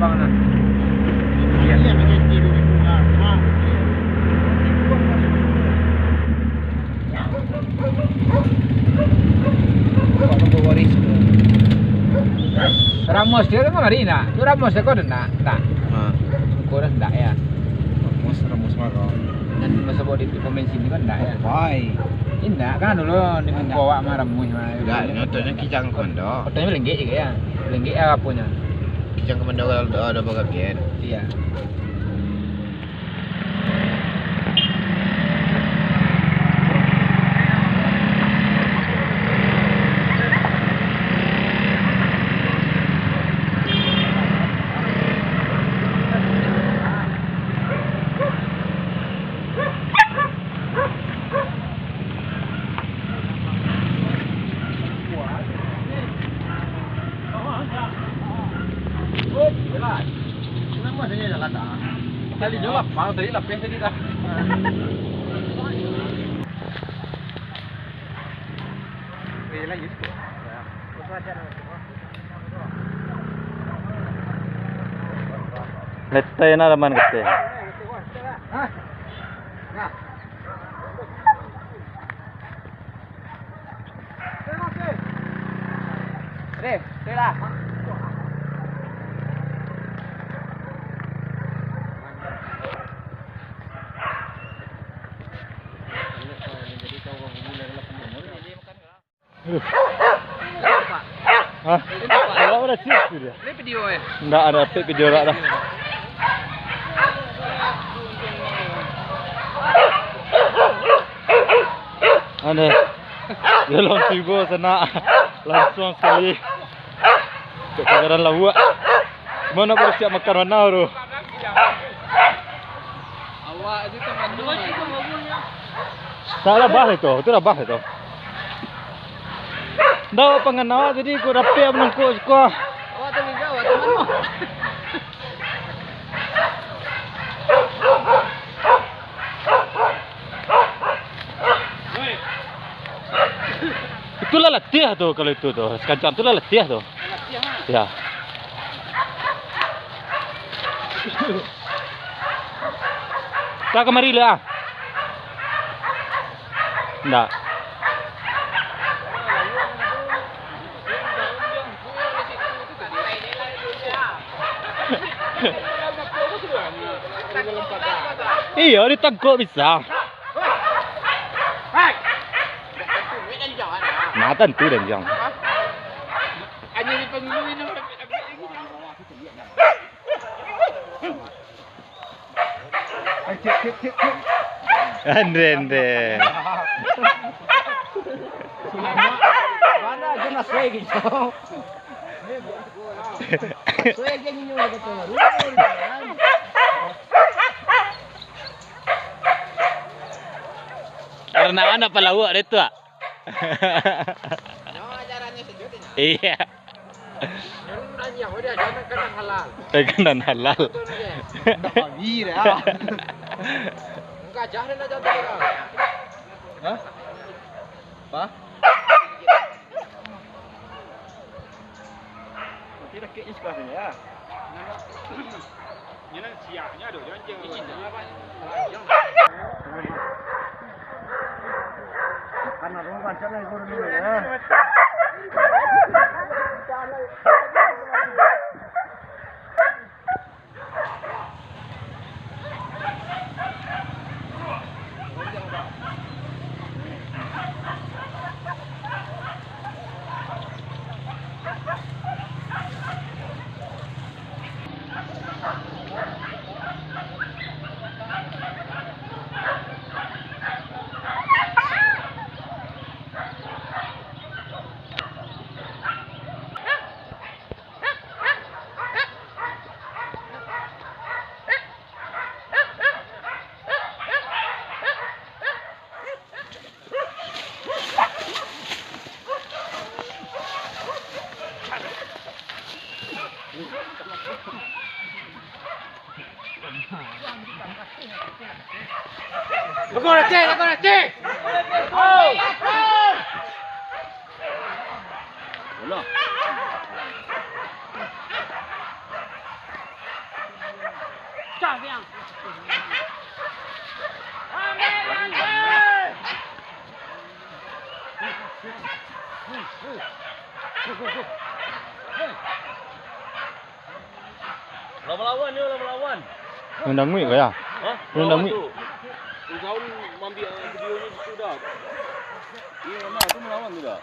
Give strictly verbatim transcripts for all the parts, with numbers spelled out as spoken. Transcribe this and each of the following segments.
Bang, nah. Iya. Iya, mengganti dua ribu lima. Ramos dia kan kemari nak. Tu Ramos dia kau dah nak, tak? Ha. Kau dah ndak ya? Ramos, Ramos mah kau. Dan masa bawa di pemain sini kan ndak ya? Pai. Indak kan dulu di Ndak. Bawa mah Ramos mah. Ndak, nyotohnyo Kijang Komando. Fotonya lenggek juga ya. Lenggek ya apanya? Kijang Komando kalau udah, udah bawa biar. Iya. Tadi nyo lapang, tadi lapeh tadi dah. Leteh na laman kete. Hah? Kalau udah siap tu dia. Ini video eh. Ndak ada, update video dak dah. Ada. Dia lawan tibo sanak. Langsung sekali. Cok tagaran lauak. Mano baru siap makan manau tu? Awak aja tu manau. Tak rabah itu, itu rabah itu. Ndak pangan awak tadi, ku rapek manangkok suko. Awak tu gigau, awak tu manau. Itulah latiah tu, kalau itu tu. Sakancang tu lah latiah tu. Ya. Ka kamari lah. Ndak. Iyo, ditangkok bisa. Nah, tantu danjang. Andre, andre. Mana aja nak sesuai gitu. Sesuai aja nyo gitu. Karena anak pelawak dia tu, ah. Nyawa ajarannya sejuta. Iya. Jangan nanya, udah, jangan kena halal. Eh, kena halal. Betul, ya. Ndak babi dah. Enggak, jangan aja tu, ya. Hah? Apa? Nanti rakiknya sebelah sini, ya. Ini nan siaknya ada, jangan, jangan. Makan lah, dulu rancak lah, ikut dulu, ya. Lagu nanti, lagu nanti. Oh. Bola. Lah malawan yo, lah malawan. Nan danguik ka ya? Hah? Nan danguik. Tu. Usahawan mambiak videonyo situ dah. Iyo, nah, tu malawan tu dah.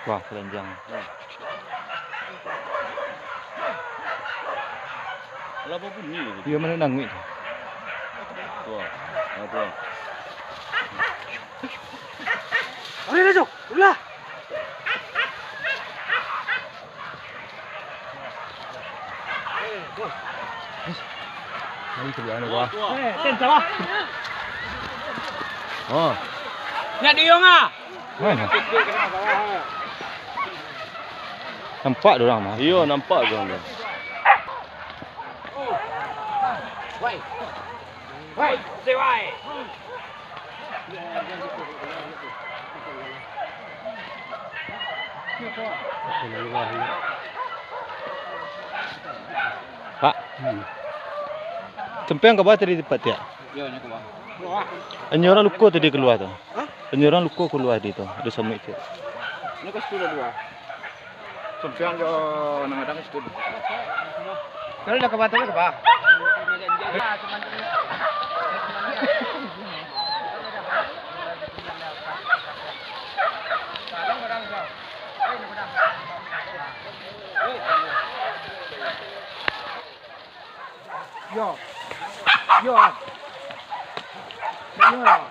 Wah, keranjang. Nah. Lah babunyi tu. Iyo, mano nan danguik tu? Tu ah. Nah, tu ah. Mari lah, Jok. Ulah. Mari keluar ni, Bang. Eh, ten salah. Oh. Nak diong ah. Mana? Nampak dia orang mah. Iyo, nampak dia orang tu. Wai. Wai, say wai. Pak. Hmm. Sampai ka baa tadi tempat tiak? Yo, nyo ka baa. Inyo urang luko tadi kalua tu. Hah? Inyo urang luko kalua tadi tu. Ado samuik tu. Nyo ka situ lah dua. Sampiang jo nang ada situ. Kalau dah ka baa, ka baa. Yo. Yo. Yo. Alam.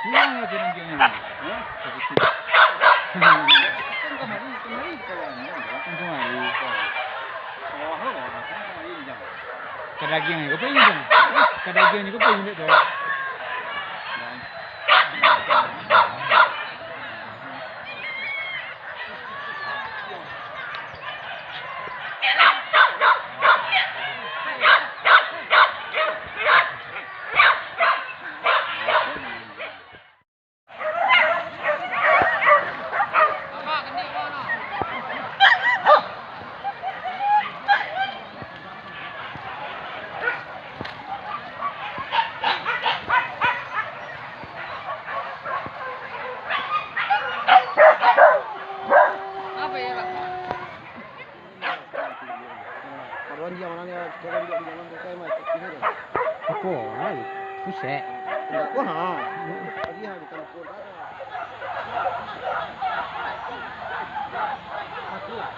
Pulang lagi nantinya. Hah? Sakit. Kan kamari, kamari di kawan, kan? Kan kamari. Sawah lo, kan kamari di jalan. Kadagiang ni, kau pergi, Bang? Kadagiang ni, kau pergi, Bang? Kawan dia mana ni, kawan dia di dalam, kawan mah, tak kira dah. Apa? Hai, pusat. Enggak, wah, ha. Tadi ha, di telepon. Aku lah.